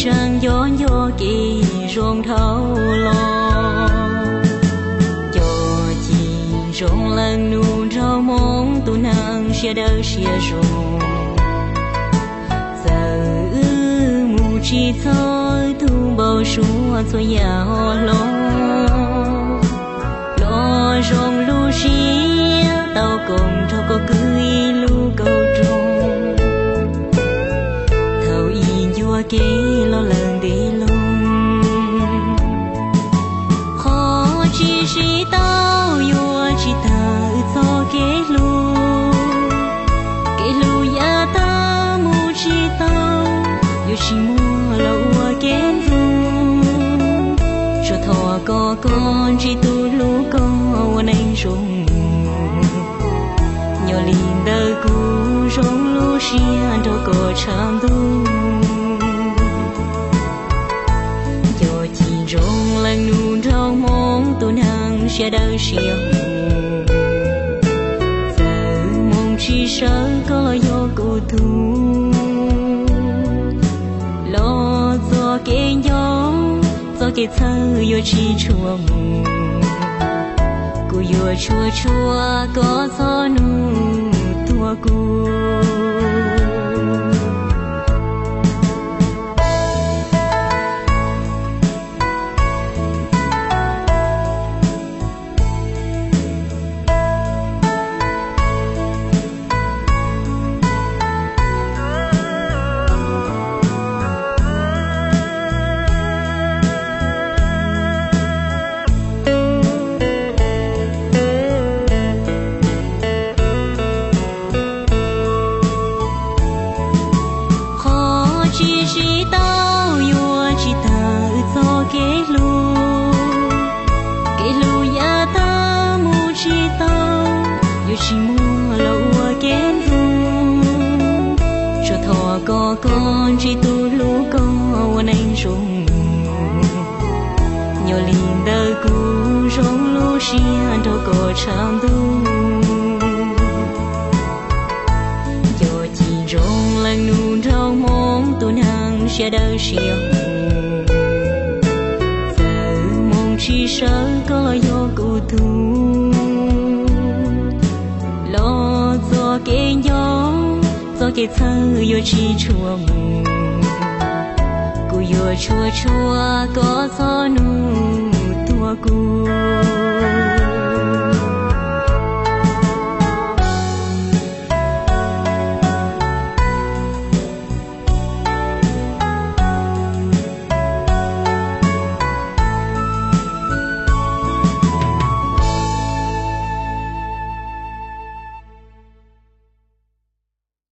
Tseem nco nco kev zoo dhau los, cov cim ntsoov leej nus nraug hmoov tus neeg siab dawb siab zoo. Txawm wb mus tsis txog, wb tu npau suav txhua yam ho hlob, los zoo lub siab tau koom nrog koj kwv ib lub kauj rooj. Thaum ib ncua kev los lawm ntev loo, qhov tsis sib tau yuav tsis tag wb txoj kev hlub. Kev hlub yav tag mus tsis tau, yuav tsis muaj los ua kev ntxub. Tsuas thov kom koj ntsib tus hlub koj ua neej zoo mus. Yog li ntawd kuv zoo lub siab nrog koj tshav ntuj. Cov cim ntsoov leej nus nraug hmoov tus neeg siab dawb siab huv. Txawm moo tsis sawv koj los yog kuv tug, los txoj kev nco, txoj kev txhawj yuav tsis tshua mus. Kuv yuav tshua tshua koj txhob nug tuag kuv. Qhov tsis sib tau yuav tsis tag wb txoj kev hlub. Kev hlub yav tag mus tsis tau, yuav tsis muaj los ua kev ntxub. Tsuas thov kom koj ntsib tus hlub koj ua neej zoo mus. Yog li ntawd kuv zoo lub siab nrog koj tshav ntuj. Cov cim ntsoov leej nus nraug hmoov tus neeg siab dawb siab huv. Txawm moo tsis sawv koj los yog kuv tug, los txoj kev nco, txoj kev txhawj yuav tsis tshua mus. Kuv yuav tshua tshua koj txhob nug